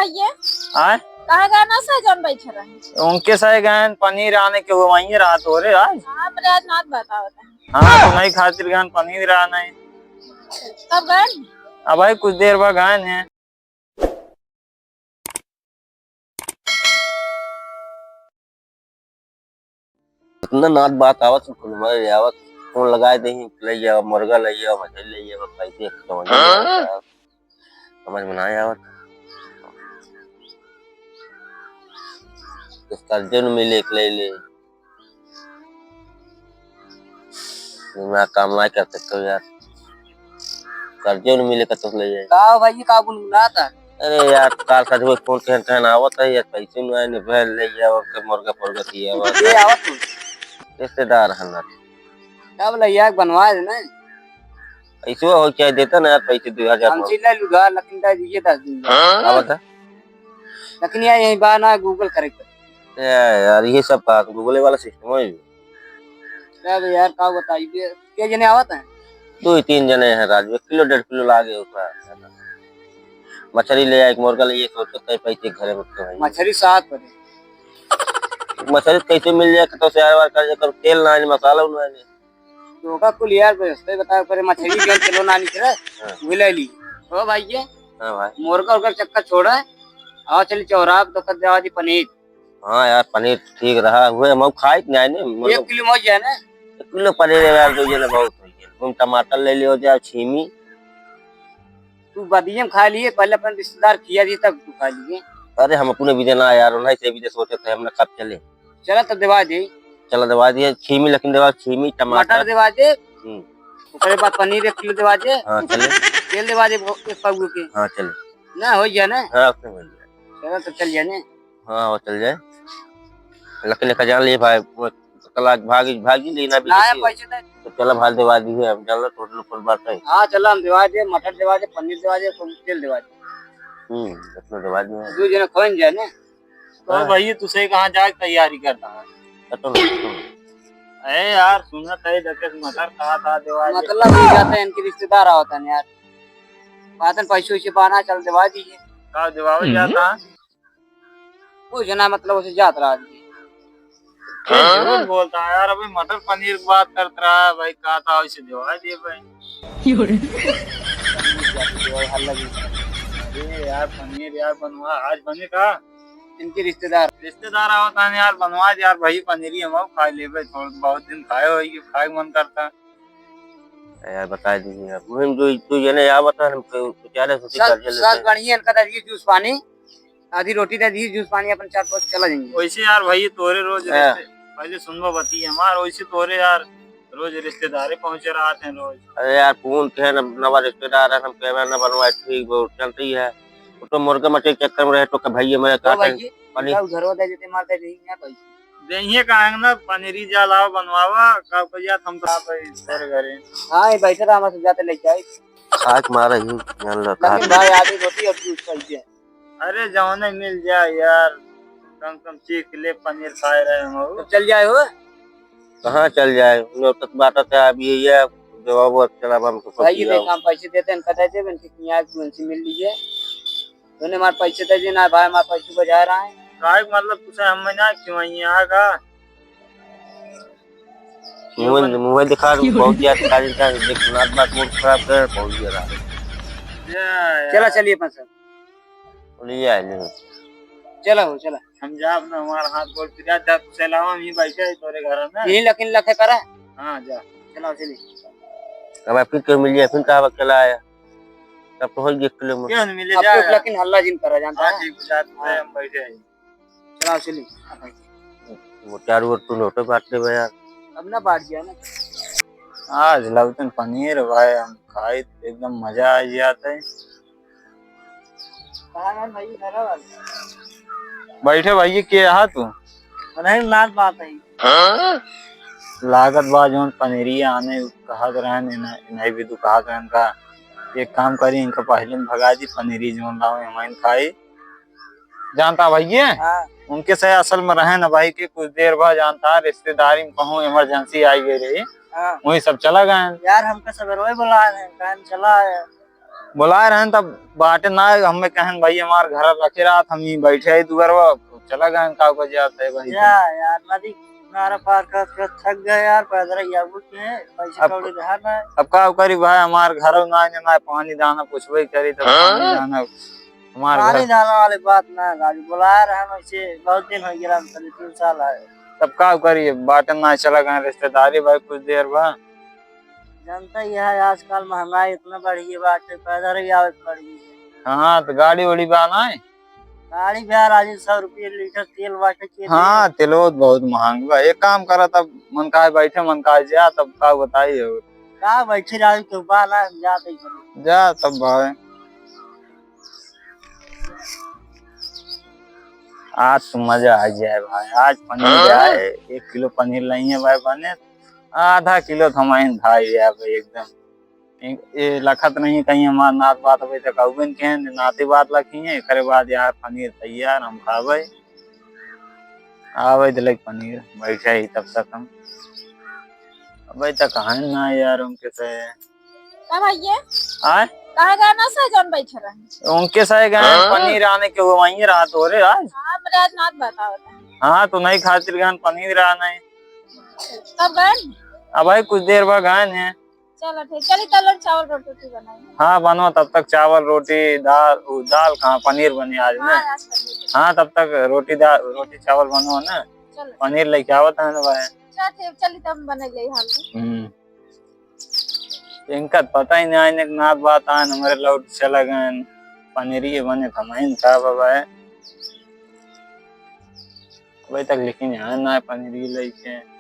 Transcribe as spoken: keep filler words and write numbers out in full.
ये आय? कहाँ गए ना सर, जौन बैठे रहे? उनके साथ गए पनीर आने के, वो वहीं रहा तो रे आज। हाँ, बोले आज नात बात आवत है। हाँ, तो नहीं खातिर गए पनीर आने। कब गए? अब भाई कुछ देर बाद गए हैं। इतना नात बात आवत, कुल मर आवत, फोन लगाए दे, ले जाओ, मुर्गा ले जाओ, मछली ले जाओ, कैसे समझ में नहीं आता, समझ में नहीं आवत। इस कर्जे में मिले, एक ले ले। दिमाग काम नहीं कर सकते हो यार। कर्जे न मिले का तो ले जाए। का हो भाई, का गुनगुनात है? अरे यार, काल का जो फोन कहन कहन आवत है यार, पैसे न आए न भेल ले जाओ के मुर्गा फुर्गा किया हुआ। ये आवत तू? रिश्तेदार है ना। तब ले यार बनवा दे ना। ऐसे हो क्या देता ना यार, पैसे दो हजार हम मांग। सिलाई लुगा, लेकिन दा ये दस दिन। हाँ? आवत है? लेकिन यार यही बात ना Google करे के। ए यार, ये सब बात Google वाला सिस्टम है। तब यार का बताइए, के जने आवत हैं? दो ही तीन जने हैं राजू, एक किलो डेढ़ किलो लागे उसका। मछली ले आए, एक मुर्गा ले आए, सोचो कई पैसे घरे में तो है। मछली सात बजे। मछली कैसे मिल जाए, तो से यार बार कर, कर तेल ना है, मसाला ना है। तो का कुल यार व्यवस्था बता करे, मछली जो किलो ना निकले, हाँ। वो ले ली। ओ भाई ये, हाँ भाई। मुर्गा उर्गा चक्कर छोड़ा, आओ चल चौराहा पे तो कर देवा जी पनीर। हाँ यार, पनीर ठीक रहा हुए, हम खाए के नहीं ने, मतलब एक किलो में हो जाए ना। एक किलो पनीर है यार, दो जने बहुत हो गए। तुम टमाटर ले लियो, जाओ छीमी। तू बदिये में खा लिए, पहले अपन रिश्तेदार किया जी, तब तू खा लिए। अरे हम अपने भी देना यार, उन्हीं से भी दे सोचे थे, हमने कब चले। चला तो देवा दे। चला देवा दिए, छीमी लेकिन देवा, छीमी, टमाटर। मटर देवा दे। हम्म। ओकरे बाद पनीर एक किलो देवा दे। हाँ, चले। तेल देवा दे एक पाव के। हाँ, चले। ना हो गया ना? हाँ, अपने हो गया। चला तो चल जाए ना। हाँ, वो चल जाए। लेकिन एक जान लिए भाई, वो कल आज भागी, भागी लेना भी ना है, लेती है। पैसे दे। तो चला भाई देवा दी है, हम जान लो टोटल ऊपर बात है। हाँ, चला हम देवा दे, मटर देवा दे, पनीर देवा दे, तेल देवा दे। हम्म, इतना देवा दिए। दो जने खोन जाए ना। तो हाँ। भाई, तुसे कहाँ जाके तैयारी करता है? कटो ना, कटो ना। अरे यार, सुना था, ये देखे मटर कहा था, देवा दे। मतलब, ये जाते हैं, इनके रिश्तेदार आवत हैं यार। बातन पैसे वैसे पाना, चल देवा दीजिए। का देवावे हम्म। जाता है? कुछ ना, मतलब, उसे जात रहा जी। ये झूठ बोलता है यार, अभी मटर पनीर की बात करत रहा है भाई, कहा था वैसे देवा दिए भाई। अरे यार, पनीर यार बनवा, आज बने का? इनके रिश्तेदार। रिश्तेदार आवत हैं यार, बनवा दे यार भाई, पनीरी हम खा लेबे, थोड़ा बहुत दिन खाए होई, खाए के मन करता। यार, बता दीजिए यार, मुहिम जो, जो ये नहीं आवत है, हम तो बेचारे सोचे सब, कर्जे सब लेते हैं। बढ़िया, इनका दे दीजिए जूस पानी, आधी रोटी दे दीजिए, जूस पानी अपन चार पाँच चला जाएंगे। वैसे यार भाई, तोरे रोज हाँ। रिश्ते-, पहले सुनबो बती हमार, वैसे तोरे यार रोज रिश्तेदारे पहुंचे रहत हैं रोज। अरे यार, कौन कहे ना, नवा रिश्तेदार है, हम कैमरा ना बनवाए, ठीक वो चलती है। वो तो मुर्गा मछली के चक्कर में रहे, तो कब भाई हमारे तो कहा था, भाई, पनीर इनका उधरवा दे देते, मार दे देंगे, यहाँ पैसे। देहिए काहे ना, पनीरी जा लाओ, बनवावा, का भैया, हम तो आप ही तोरे घरे। हाँ, ये बैठे रहा, हम जाते लेके आई। खाक मारा ही, जान लो, लेकिन खाक। भाई, आधी रोटी और जूस चाहिए। अरे, जौने मिल जाए यार, कम से कम चीख ले, पनीर खाए रहे हम। तो चल जाए हो? कहाँ चल जाए? उन्हें तक बाटा था, अब ये, ये जवाब वो चला, हम तो भाई, ये किया। देख, हम पैसे देते हैं, कटा देवे, इनके यहाँ से मिल लीजिए। तूने हमारे पैसे दे दिए ना भाई, हमारे पैसे बजा रहा है। काहे के मतलब, तुझे हम में ना क्यों आई यहाँ का? मुंह, मुंह दिखा, बहुत ज्यादा दिखा देता है, देख, नाक बात मूड खराब कर, बहुत ज्यादा। या, या। चला, चलिए, अपन सब। ले आए, ले। चला हो, चला। हम जा अपना, हमारा हाथ गोड़ पिरा, जा, तू से अलावा हम ही बैठे हैं तोरे घर में। यही लकिन लखे करा। हाँ, जा। चला, चलिए। अब फिर क्यों मिल जाए, फिर कहा चला आया। तब तो हो गया एक किलो में। क्यों नहीं मिले, अब जा, तो जा। लकिन हल्ला जिन करा, जानता हाँ, है? ठीक, जा, तू से हाँ। हम बैठे हैं। चला, चली। वो चारों ओर तू नोटे बांट ले बे यार। अब ना बांट गया ना। आज लगतन पनीर भाई हम खाई, एकदम मजा आ जाता है। कहाँ है भाई, घर वाला? बैठे भाई, के यहाँ तू? नहीं, नात बात है। लागत बा जौन पनीरिया आने कहत रहन, इन्हें, इन्हें भी तू कहत रहन का, एक काम करी, इनका पहले में भगा दी, पनीरी जौन लाओ, हम खाई। जानता भैया, हाँ। उनके से असल में रहे न भाई के कुछ देर बाद जानता रिश्तेदारी में कहूँ emergency आई गई रही, हाँ। वही सब चला गए। यार हमका सवेरे बुला रहे हैं, कहन चला आया। बुलाए रहन तब बाटे ना, हमें कहन भाई हमार घर रखे रहत, हम ही बैठे ही दुअरवा, चला गए का को जात है भाई। जा यार, नदी किनारा पार कर, कर थक गए यार, पैदल ही आबू के, पैसे अब कौड़ी रहा ना। अब का करी भाई, हमार घर ना, ना पानी दाना कुछ भी करी तब पानी हाँ? दाना हमार पानी घर। दाना वाली बात ना है राजू, बुलाए रहन वैसे बहुत दिन हो गया, हम करीब तीन साल आए। तब का करी, बाटे ना चला गए रिश्तेदारी भाई कुछ देर बा। जनता यह है, आजकल महंगाई इतना बढ़ी बाटे, पैदल ही आवे के पड़ी। हाँ, तो गाड़ी उड़ी बा ना? गाड़ी भी यार, आज सौ रुपये लीटर तेल बाटे के हाँ, तेल। तेलो बहुत महंग बा। एक काम करा, तब मन काहे बैठे, मन काहे जा, तब का बताई हो? का बैठे रहो, तो बा ना, हम जाते ही चलो। जा तब भाई। आज तो मजा आ जाए भाई, आज पनीर हाँ? आए, एक किलो पनीर लाइए भाई बने, आधा किलो थमाइन भाई यार भाई एकदम। ए, ए लखत नहीं कहीं हमार नात बात अबे तक अउबे न कहें, नाती बात लखी है, एकरे बाद यार पनीर तैयार हम खाबे। आवे दिलक पनीर, बैठे ही तब तक हम। अबे तक है ना यार उनके से। का भैया? आय? कहाँ गए ना सजन बैठे रहे? उनके से गए हाँ? पनीर आने के वो वहीं रहा तो रे आज। हाँ, हमरे आज नात बतावत है। हाँ, तो नहीं खातिर गए पनीर आने। कब गए? अब भाई कुछ देर बाद गए हैं। चलो ठीक, चली तब लोग चावल रोटी बनाएंगे। हाँ, बनो तब तक चावल रोटी, दाल, उ, दाल कहाँ, पनीर बने आज ना। हाँ, आज पनीर। हाँ, तब तक रोटी, दाल, रोटी चावल बनो ना। चलो। पनीर लेके आवत है ना भाई। चल ठीक, चली तब बने ले हाल में। हम्म। इनका पता ही नहीं, इनके नात बात आन, हमारे लौट चला गए। पनीर ये बने थमाइन था बाबा है। अबे तक लेकिन यहाँ ना पनीर ये लेके।